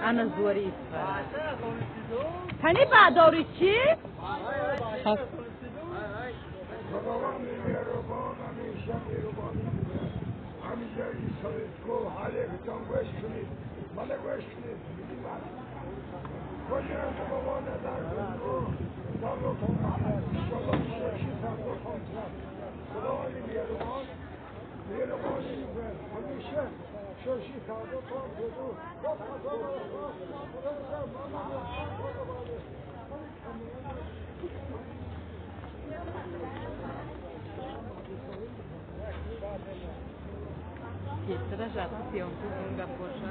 Ана зори Исфара. Кани баъдори чӣ? خداوند مهربان همیشه مهربانی می‌کند. همیشه ایسایت کو حالتان گوش کنید مال گوش کنید میگی من کجا تو بابا نظر کن سالتون انشالله ششی سالتون خداوند مهربان مهربانی می‌کند همیشه ششی سالتون بدو Петра съемку гапоша.